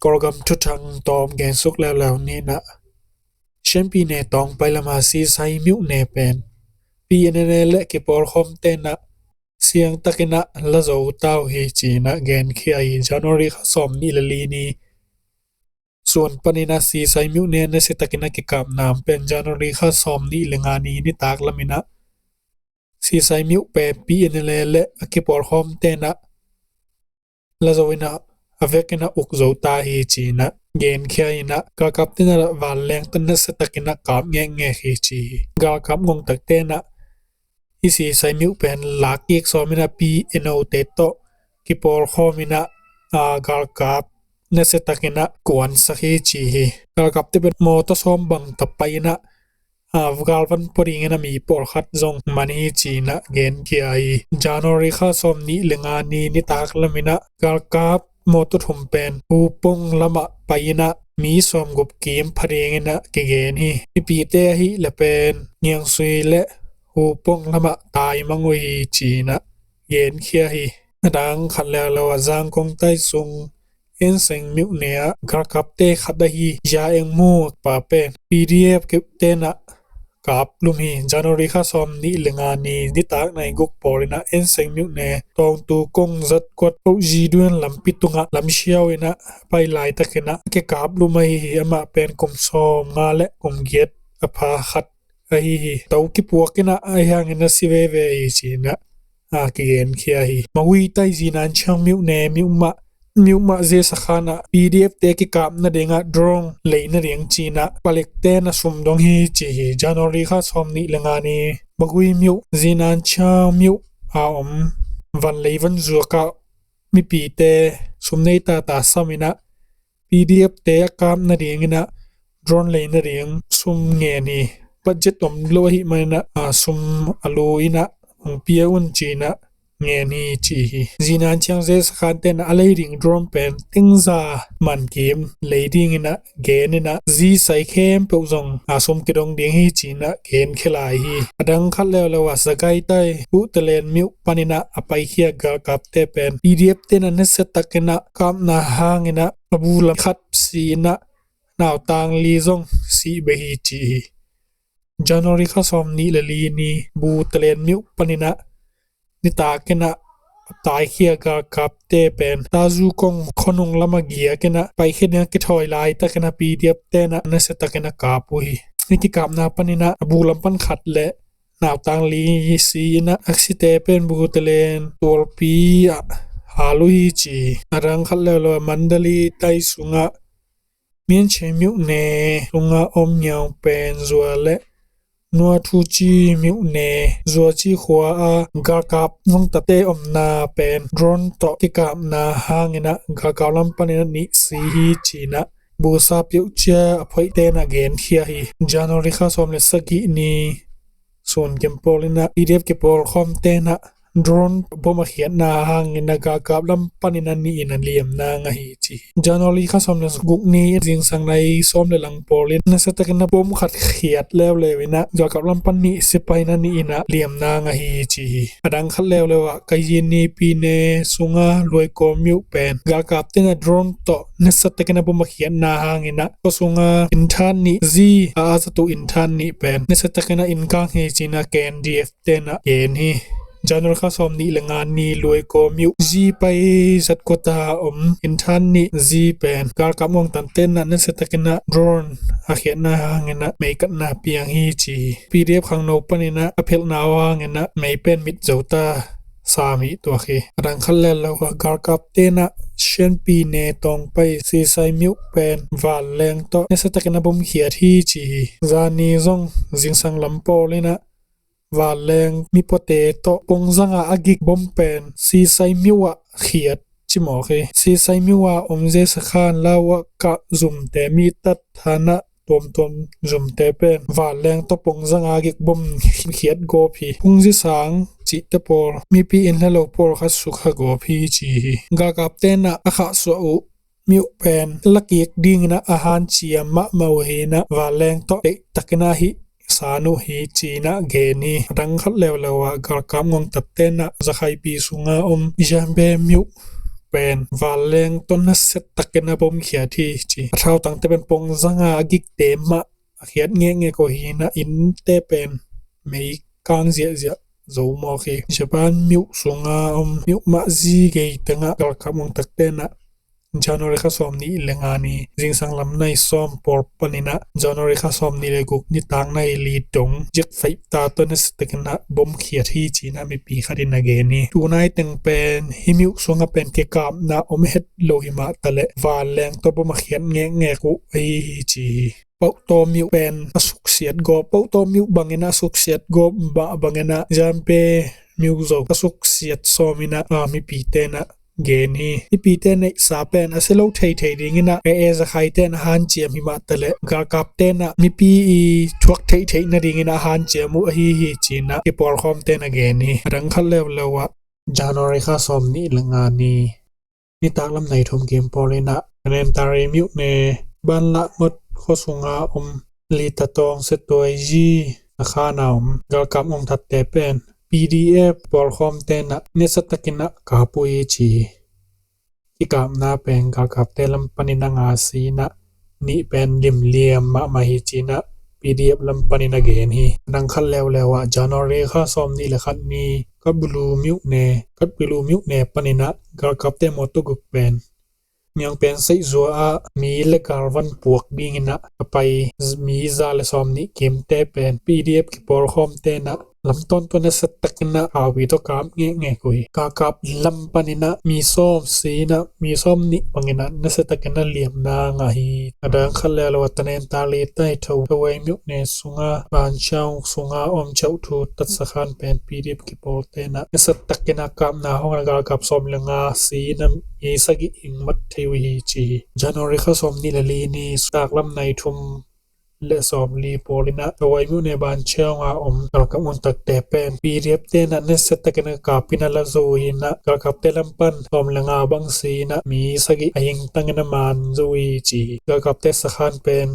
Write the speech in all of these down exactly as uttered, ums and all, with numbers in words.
Kawlgam thuthang tawm gensuk leuleu ni in ah, Shanpi ne tawng pai lama Sisai myuh ne pen P N L A le kipawlkhawm tenah siangtakinah la zo ta uh hi, cinah genkhia hi. January kha sawm nih le li ni suan paninah Sisai myuh ne nasiatakinah kikapna pen January kha sawm nih le nga ni nitak laminah Sisai myuh pen P N L A le a kipawlkhawm tenah la zo inah a vekinah uk zo ta hi, cinah genkhia inah galkap tenah vanleng tawh nasiatakinah kap ngekngek hi, ci hi. Galkap ngongtak tenah i Sisai myuh pen lakkik sawm inah P N O te tawh kipawlkhawm inah a galkap nasiatakinah kuansak hi, ci hi. Galkapte pen mawtaw sawm bang tapai inah a galvan pua dingin a mi pawlkhat zong man hi, cinah genkhia hi. January kha sawm nih le nga ni nitak laminah galkap mawtaw thum pen Hupong lamah pai inah mi sawm gup kim pha dinginah kigen hi. Mipite ahih le pen Ngiangsui le Hupong lamah taimang uh hi, cinah genkhia hi. A dang khat leuleu ah Zangkong tai sung Enseng myuh ne ah galkapte khat ahi Zia Eng Mu pa pen P D F tenah kap lum hi. January kha sawm nih le nga ni nitak nai guk pawl inah Enseng myuh ne tawngtu kong zat kuat Hoh Zi Duan lampi tungah lamsiau inah pai laitakinah a kikap lum ahi hi. Amah pen kum sawm nga le kum giat a pha khat ahi hi. To kipuak inah a hiangin a si veve hi, cinah a kigenkhia hi. Magui tai Zinan Chiang myuh ne myuh mah myuh mah zia sakhanah P D F te kikap nadingah drone lei nading cinah palikte na sum dong hi, ci hi. January kha sawm nih le nga ni Magui myuh Zinan Chiang myuh a om van lei van zuakah mipite sum nei tata sam inah P D F te a kap nadinginah drone lei nading sum ngen hi. Budget om lo ahih maninah a sum a lu inah hong pia un, cinah ngen hi, ci hi. Zinan Chiang zia sakhan tenah a lei ding drone pen tengza man kim lei dinginah gen inah zisai khempeuh zong a sum kidong ding hi, cinah genkhia lai hi. A dang khat leuleu ah Sagai tai Buhtalen myuh paninah a paikhia galkapte pen P D F tenah nasiatakinah kapna hanginah a bu lam khat si inah nautang li zong sih beh hi, ci hi. January kha sawm nih le li ni Buhtalen myuh paninah nitakinah taikhia galkapte pen Tazu kong khuanung lamah giakinah paikhia dingah kithawi laitakinah P D F tenah nasiatakinah kap uh hi. Ni kikapna paninah a bu lam pan khat le nautang li si inah aksite pen Buhtalen tualpi ah hal uh hi, ci hi. A dang khat leuleu ah Mandalay tai sungah Mianche myuh ne sungah om ngiau pen Zua le Nuathuci myuh ne Zuaci khua a galkap ngongtate omna pen drone tawh kikapna hanginah galkap lam paninah nih si hi, cinah busa piauhcia a phoih tenah genkhia hi. January kha sawm le sagih ni sun kim pawl inah P D F kipawlkhawm tenah drone bom a khiatna hanginah galkap lam paninah nih inah liamna ngah hi, ci hi. January kha sawm le guk ni zingsang nai sawm le lang pawl in nasiatakinah bom khat khiat leuleu inah galkap lam pan nih sipai inah nih inah liamna ngah hi, ci hi. A dang khat leuleu ah Kayin ni Pyine sungah Luaikaw myuh pen galkap tenah drone tawh nasiatakinah bom a khiatna hanginah khuasunga inthan nih zi a a zatu inthan nih pen nasiatakinah innkang hi, cinah K N D F tenah gen hi. January kha sawm nih le nga ni Luaikaw myuh zi pai zat kuata om inthan nih zi pen galkap ngongtak tenah nasiatakinah drone a khiatna hanginah mei katna piang hi, ci hi. P D F khangno paninah a phelhna uh hanginah mei pen mit zo ta sam hi tuak hi. A dang khat leuleu ah galkap tenah Shanpi ne tawng pai Sisai myuh pen vanleng tawh nasiatakinah bom khiat hi, ci hi. Zani zong zingsang lam pawl inah vanleng mipuate tawh pongzanga a gik bom pen Sisai myuh ah khiat cimawk hi. Sisai myuh a om zia sakhan lau ah kah zumte mi tat thanah tuamtuam zumte pen vanleng tawh pongzanga gik bom khiat gawp hi. Phungzi sang cihte pawl mipi inn hla lo pawlkhat sukha gawp hi, ci hi. Galkap tenah a khahsuah uh myuh pen lakik dinginah a hanciam mahmah uh hinah vanleng tawh deihtakinah hih san uh hi, cinah gen hi. A dang khat leuleu ah galkap ngongtak tenah Zakhaipi sunga om Jambe myuh pen vanleng tawh nasia takin a bomkhiat hi ci. A thautangte pen pongzanga a gikte mah a khiat ngekngek uh hi in ah, innte pen mei kang ziahziah zo mawk hi. Japan myuh sunga om myuh mah zi gei tengah galkap ngongtakte in ah January kha sawm nih le nga ni zingsang lam nai sawm pawl panin ah January kha sawm nih le guk nitak nai li dong jet fighter tawh nasia takin ah bomkhiat hi ci-in ah mipi khat in a gen hi. Tunai teng pen hih myuh sunga pen kikapna om het lo hi mah taleh vanleng tawh bom a khiat ngekngek uh ahi hi ci hi. Pautawm myuh pen a suksiat gawp, Pautawm myuh bangin a suksiat gawp mah bangin ah Jampe myuh zo a suksiat sawm in ah mipite in ah gen hi. Mipite neihsa pen a si lo theithei dingin ah A A Zakhaite in a hanciam hi mah taleh galkapte in ah mipi i thuak theihtheih nadingin a hanciam uh ahi hi ci-in ah kipawlkhawmte in a gen hi. A dang khat leuleu ah January kha sawm nih le nga ni nitak lam nai thum kim pawl in ah Tanintharyi myone Banlahmot khua sunga om Litatawng Setuaiyi a khan a om galkap ngongtatte pen P D F pawlkhawmte in ah nasia takin ah kap uh hi ci hi. Kikapna pen galkapte lam panin a nga si in ah nih pen limliam mahmah hi ci-in ah P D F lam panin a gen hi. A dang khat leuleu ah January kha sawm nih le khat ni Katbulu myone, Katbulu myone panin ah galkapte mawtaw guk pen Niangpen saihzua ah mi le gal van puak dingin ah a pai mi za le sawm nih kimte pen P D F kipawlkhawmte in ah lamtawn tawh nasia takin ah khaupi tawh kap ngekngek uh hi. Galkap lam panin ah mi sawm si in ah mi sawm nih bangin ah nasia takin ah liamna ngah hi. A dang khat leuleu ah Tanintharyi taitho Tawai myone sunga Banchaung sunga om Chauhthu tatsa khan pen P D F kipawlte in ah nasia takin ah kapna hawngin ah galkap sawm le nga si in ah mi sagih hing mat thei uh hi ci hi. January kha sawm nih le li ni nitak lam nai thum le sawm li pawl in ah Tawai myone Banchaung a om galkap ngongtakte pen P D F te in ah nasia takin ah kap in ah la zo uh hi in ah galkapte lam pan sawm le nga bang si in ah mi sagih a hing tangin a man zo uh hi ci hi. Galkapte sakhan pen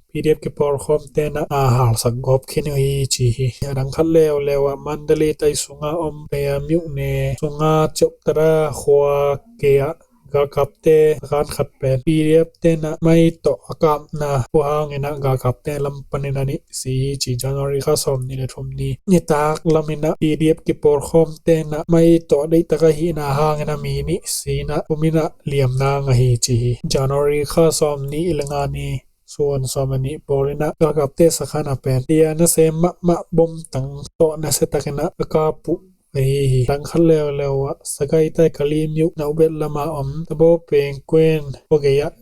P D F kipawlkhawmte in ah a halsak gawp khin uh hi ci hi. A dang khat leuleu ah Mandalay tai sunga om Paya myone sunga Choptara khua gei ah galkapte sakhan khat pen P D F te in ah mai tawh a kapna uh hangin ah galkapte lam panin a nih si hi ci. January kha sawm nih le thum ni nitak lam in ah P D F kipawlkhawmte in ah mai tawh deihtak ahihna hangin a mi nih si in ah thum in ah liamna ngah hi ci hi. January kha sawm nih le nga ni suan sawm le nih pawl in ah galkapte sakhan a pen tia nasem mahmah bom tang tawh nasia takin ah a kap uh ahi hi. Dang khat leuleu ah Sagaing tai Kalaymyo Naubet lam a om Tabo Peng Kuen khua gei ah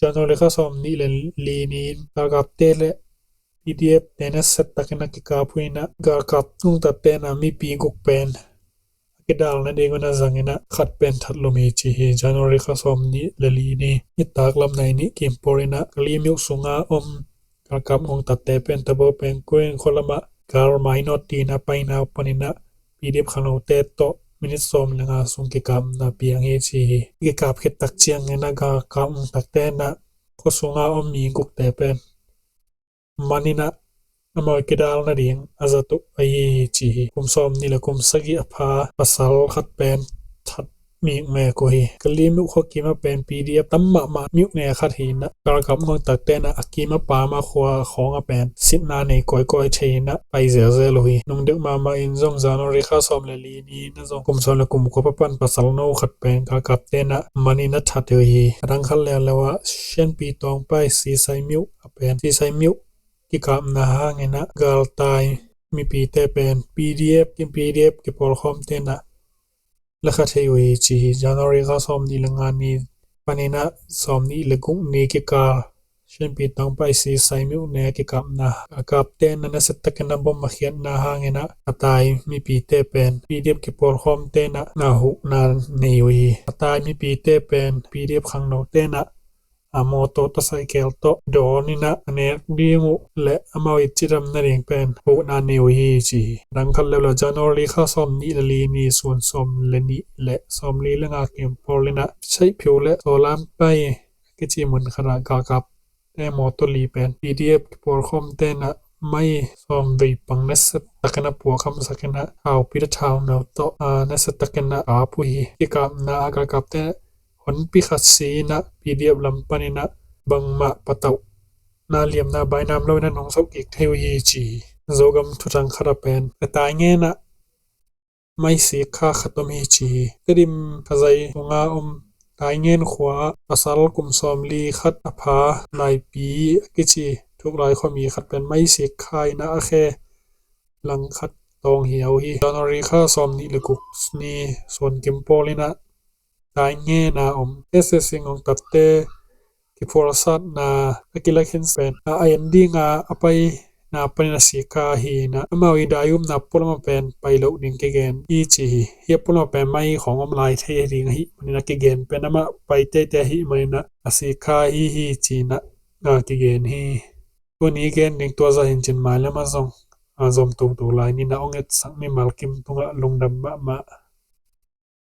January kha sawm nih le li ni-in galkapte le P D F te nasia takin ah kikap uh hi in ah galkap ngongtatte in ah mipi guk pen a kidal nading un a zang in ah khat pen that lum hi ci hi. January kha sawm nih le li ni nitak lam nai nih kim pawl in ah Kalaymyo sunga om galkap ngongtatte pen Tabo Peng Kuen khua lam ah gal mainawt dingin a paina uh panin ah P D F khangnote tawh minit sawm le nga sung kikapna piang hi ci hi. Kikap khit tak ciangin ah galkap ngongtakte in ah khua sunga om mi gukte pen man in ah amau kidal nading a zat uh ahi hi ci hi. Kum sawm nih le kum sagih a pha pasal khat pen that mikmek uh hi. Kalaymyo khua kim a pen P D F tam mahmah myone khat hi in ah galkap ngongtakte in ah a kim a pam a khua khawng a pen sitna nei kawikawi thei in ah pai zelzel uh hi. Nungdeuh mahmah in zong January kha sawm le li ni-in ah zong kum sawm le kum kua pan pasal no khat pen galkapte in ah man in ah that uh hi. A dang khat leuleu ah Shanpi Tawngpai Sisai myone a pen Sisai myone kikapna hangin ah galtai mipite pen P D F, P D F kipawlkhawmte in ah la kha thei uh hi ci hi. January kha sawm nih le nga ni panin ah sawm nih le guk ni kikal Shanpi Tawngpai Sisai myone kikapna galkapte in ah nasia takin ah bom a khiatna hangin ah a tai mipite pen P D F kipawlkhawmte in ah a huhna nei uh hi. A tai mipite pen P D F khangnote in ah a mawtaw tawh cycle tawh dawn in ah a nek ding uh le amau i cidam nading pen huhna nei uh hi ci hi. Dang khat leuleu January kha sawm nih le li ni suan sawm le nih le sawm li le nga kim pawl in ah Saiphiu le Sawlampai a kici mun khat ah galkapte mawtaw li pen P D F kipawlkhawmte in ah mai sawm vei pang nasia takin a puak hamsakin a, thaupi a thau nau tawh a nasia takin a kap uh hi. Kikapna a galkapte honpi khat si in a P D F lam panin a bangmah patauhna liamna bainam lo in a nong zoh kik thei uh hi ci hi. Zogam thuthang khat a pen a Taingen ah maisik kha khat om hi ci hi. Tedim khazai sunga om Taingen khua ah pasal kum sawmli khat a pha Laipi a kici thuklai khuami khat pen maisik kha in a khe langkhat tawng hiau hi. January kha sawmnih le guk ni suankim pawl in a Taingen a om S S Singong tatte kiphualsatna a kilakhin pen a en dinga a paina panin a sik kha hi in a, amau i dai umna pualam a pen pai loh ding kigen hi ci hi. Hia pualam a pen mai khawng om lai thei ding ahih manin a kigen pen amah pai teitei ahih manin a sik kha hi hi ci in a kigen hi. Tuni gen ding tua zah in cin mailam a zong a zom toto lai ni in a, hong etsak mimal kim tungah lungdam mahmah.